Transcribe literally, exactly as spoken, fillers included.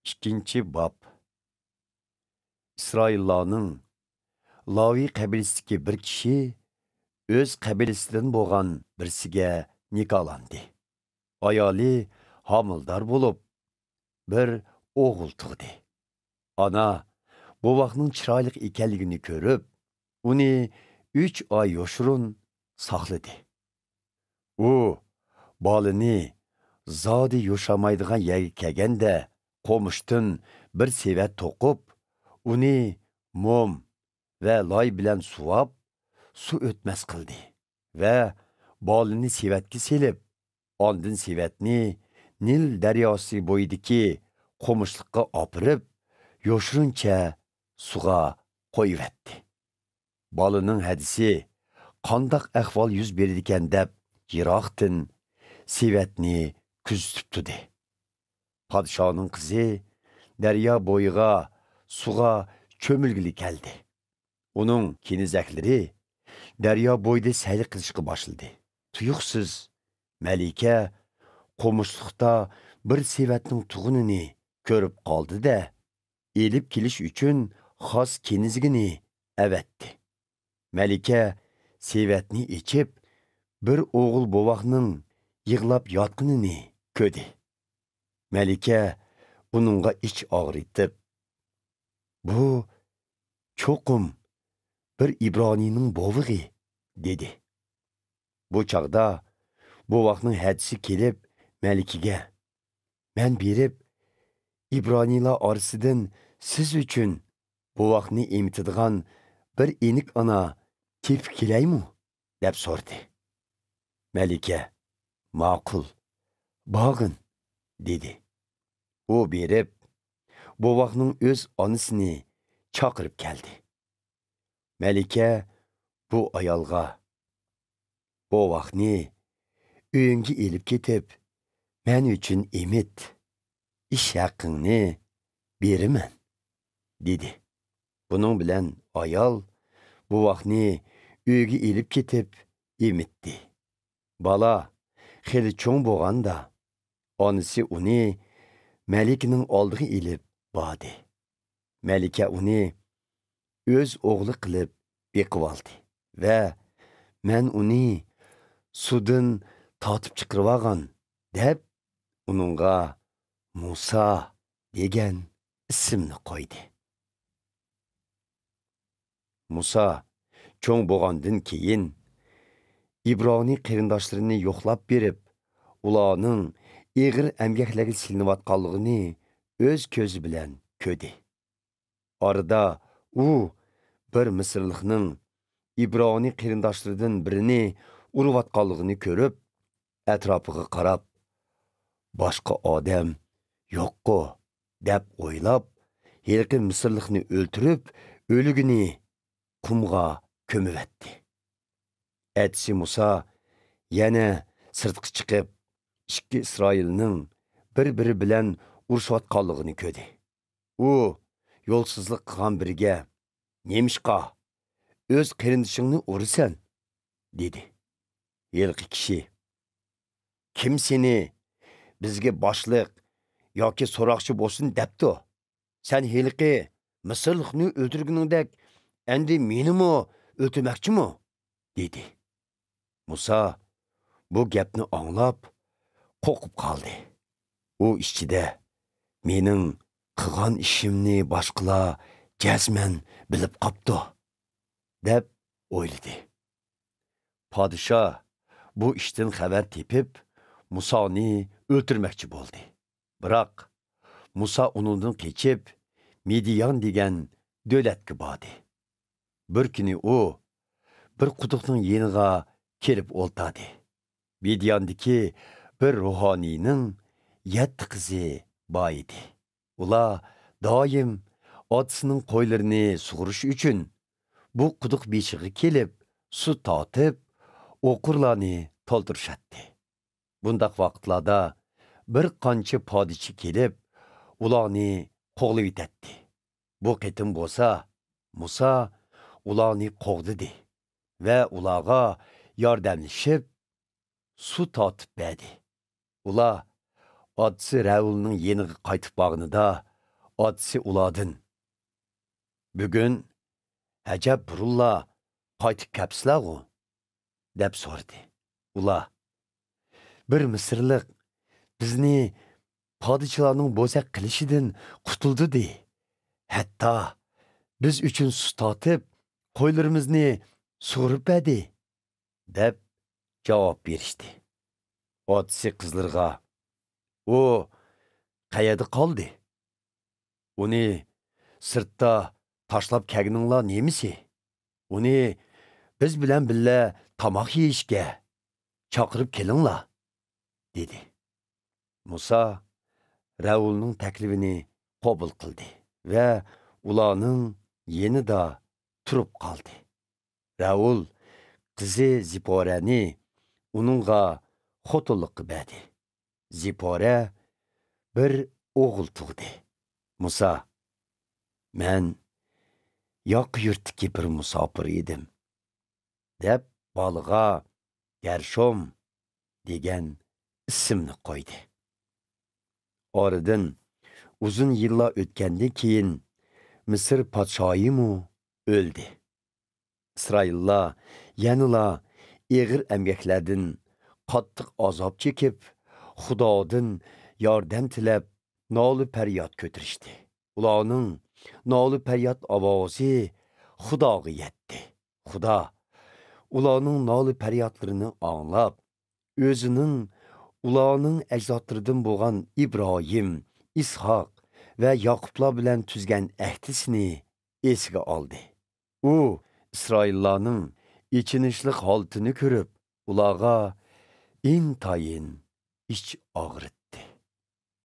ئىككىنچى باب. ئىسرائىللارنىڭ لاۋى قەبىلىسىدىكى بىر كىشى ئۆز قەبىلىسىدىن بولغان بىرسىگە نىكاھلاندى. ئايالى ھامىلىدار بولۇپ، بىر ئوغۇل تۇغدى. ئانا بوۋاقنىڭ چىرايلىق ئىكەنلىكىنى كۆرۈپ، ئۇنى ئۈچ ئاي يوشۇرۇن ساقلىدى. ئۇ بالىنى زادى يوشۇرمايدىغان يەرگە كەلگەندە، قومۇشتىن بىر سېۋەت توقۇپ، ئۇنى موم ۋە لاي بىلەن سۇۋاپ، سۇ ئۆتمەس قىلدى ۋە بالىنى سېۋەتكە سېلىپ، ئاندىن سېۋەتنى نىل دەرياسى بويىدىكى قومۇشلۇققا ئاپىرىپ، يوشۇرۇنچە سۇغا قويۇۋەتتى. بالىنىڭ ھەدىسى قانداق ئەھۋال يۈز بېرىدىكەن دەپ، يىراقتىن سېۋەتنى كۆزىتىپ تۇردى. پادىشاھنىڭ قىزى دەريا بويىغا سۇغا چۆمۈلگىلى كەلدى. ئۇنىڭ كېنىزەكلىرى دەريا بويىدا سەيلە قىلىشقا باشلىدى. تۇيۇقسىز مەلىكە قومۇشلۇقتا بىر سېۋەتنىڭ تۇغىنىنى كۆرۈپ قالدى-دە، ئېلىپ كېلىش ئۈچۈن خاس كېنىزىكىنى ئەۋەتتى. مەلىكە سېۋەتنى ئېچىپ، بىر ئوغۇل بوۋاقنىڭ يىغلاپ ياتقىنىنى كۆردى. مەلىكە ئۇنىڭغا ئىچ ئاغرىتىپ، «بۇ چوقۇم بىر ئىبرانىينىڭ بوۋىقى» دېدى. بۇ چاغدا بوۋاقنىڭ ھەدىسى كېلىپ، مەلىكىگە، «مەن بېرىپ، ئىبرانىيلار ئارىسىدىن سىز ئۈچۈن بوۋاقنى ئېمىتىدىغان بىر ئىنىك ئانا تېپىپ كېلەيمۇ؟» دەپ سورىدى. مەلىكە، «ماقۇل، بارغىن» دېدى. ئۇ بېرىپ، بوۋاقنىڭ ئۆز ئانىسىنى چاقىرىپ كەلدى. مەلىكە بۇ ئايالغا، «بوۋاقنى ئۆيۈڭگە ئېلىپ كېتىپ، مەن ئۈچۈن ئېمىت، ئىش ھەققىڭنى بېرىمەن» دېدى. بۇنىڭ بىلەن ئايال بوۋاقنى ئۆيىگە ئېلىپ كېتىپ ئېمىتتى. بالا خېلى چوڭ بولغاندا، ئانىسى ئۇنى مەلىكىنىڭ ئالدىغا ئېلىپ باردى. مەلىكە ئۇنى ئۆز ئوغلى قىلىپ بېقىۋالدى ۋە «مەن ئۇنى سۇدىن تارتىپ چىقىرىۋالغان» دەپ، ئۇنىڭغا مۇسا دېگەن ئىسىمنى قويدى. مۇسا چوڭ بولغاندىن كېيىن، ئىبرانىي قېرىنداشلىرىنى يوقلاپ بېرىپ، ئۇلارنىڭ ئېغىر ئەمگەكلەرگە سېلىنىۋاتقانلىقىنى ئۆز كۆزى بىلەن كۆردى. ئارىدا ئۇ بىر مىسىرلىقنىڭ ئىبرانىي قېرىنداشلىرىدىن بىرىنى ئۇرۇۋاتقانلىقىنى كۆرۈپ، ئەتراپىغا قاراپ، «باشقا ئادەم يوققۇ» دەپ ئويلاپ، ھېلىقى مىسىرلىقنى ئۆلتۈرۈپ، ئۆلۈكىنى قۇمغا كۆمۈۋەتتى. ئەتىسى مۇسا يەنە سىرتقا چىقىپ، ئىككى ئىسرائىلنىڭ بىر-بىرى بىلەن ئۇرۇشۇۋاتقانلىقىنى كۆردى. ئۇ يولسىزلىق قىلغان بىرىگە، «نېمىشقا ئۆز قېرىندىشىڭنى ئۇرىسەن؟» دېدى. ھېلىقى كىشى، «كىم سېنى بىزگە باشلىق ياكى سوراقچى بولسۇن دەپتۇ؟ سەن ھېلىقى مىسىرلىقنى ئۆلتۈرگىنىڭدەك ئەمدى مېنىمۇ ئۆلتۈرمەكچىمۇ؟» دېدى. مۇسا بۇ گەپنى ئاڭلاپ، قورقۇپ قالدى. ئۇ ئىچىدە، «مېنىڭ قىلغان ئىشىمنى باشقىلار جەزمەن بىلىپ قاپتۇ» دەپ ئويلىدى. پادىشاھ بۇ ئىشتىن خەۋەر تېپىپ، مۇسانى ئۆلتۈرمەكچى بولدى. بىراق، مۇسا ئۇنىڭدىن قېچىپ، مىديان دېگەن دۆلەتكە باردى. بىر كۈنى ئۇ بىر قۇدۇقنىڭ يېنىغا كېلىپ ئولتۇردى. مىدياندىكى بىر روھانىينىڭ يەتتە قىزى بار ئىدى. ئۇلار دائىم ئاتىسىنىڭ قويلىرىنى سۇغۇرۇش ئۈچۈن بۇ قۇدۇق بېشىغا كېلىپ، سۇ تارتىپ، ئوقۇرلارنى تولدۇرۇشاتتى. بۇنداق ۋاقىتلاردا بىر قانچە پادىچى كېلىپ، ئۇلارنى قوغلىۋېتەتتى. بۇ قېتىم بولسا مۇسا ئۇلارنى قوغدىدى ۋە ئۇلارغا ياردەملىشىپ، سۇ تارتىپ بەردى. ئۇلار ئاتىسى رەئۇلنىڭ يېنىغا قايتىپ بارغىنىدا، ئاتىسى ئۇلاردىن: «بۈگۈن ئەجەب بۇرۇنلا قايتىپ كەپسىلەرغۇ؟» دەپ سورىدى. ئۇلار: «بىر مىسىرلىق بىزنى پادىچىلارنىڭ بوزەك قىلىشىدىن قۇتۇلدۇردى. ھەتتا بىز ئۈچۈن سۇ تارتىپ، قويلىرىمىزنى سۇغۇرۇپ بەردى» دەپ جاۋاب بېرىشتى. ئاتىسى قىزلىرىغا: «ئۇ قەيەردە قالدى؟ ئۇنى سىرتتا تاشلاپ كەلگىنىڭلار نېمىسى؟ ئۇنى بىز بىلەن بىللە تاماق يېيىشكە چاقىرىپ كېلىڭلار» دېدى. مۇسا رەئۇلنىڭ تەكلىپىنى قوبۇل قىلدى ۋە ئۇلارنىڭ يېنىدا تۇرۇپ قالدى. رەئۇل قىزى زىپورەنى ئۇنىڭغا خوتۇنلۇققا بەردى. زىپورە بىر ئوغۇل تۇغدى. مۇسا: «مەن ياقا يۇرتتىكى بىر مۇساپىر ئىدىم» دەپ، بالىغا گەرشوم دېگەن ئىسىمنى قويدى. ئارىدىن ئۇزۇن يىللار ئۆتكەندىن كېيىن، مىسىر پادىشاھىمۇ ئۆلدى. ئىسرائىللار يەنىلا ئېغىر ئەمگەكلەردىن قاتتىق ئازاب چېكىپ، خۇدادىن ياردەم تىلەپ، نالە-پەرياد كۆتۈرۈشتى. ئۇلارنىڭ نالە-پەرياد ئاۋازى خۇداغا يەتتى. خۇدا ئۇلارنىڭ نالە-پەريادلىرىنى ئاڭلاپ، ئۆزىنىڭ ئۇلارنىڭ ئەجدادلىرىدىن بولغان ئىبراھىم، ئىسھاق ۋە ياقۇپلار بىلەن تۈزگەن ئەھدىسىنى ئېسىگە ئالدى. ئۇ ئىسرائىللارنىڭ ئېچىنىشلىق ھالىتىنى كۆرۈپ، ئۇلارغا ئىنتايىن ئىچ ئاغرىتتى.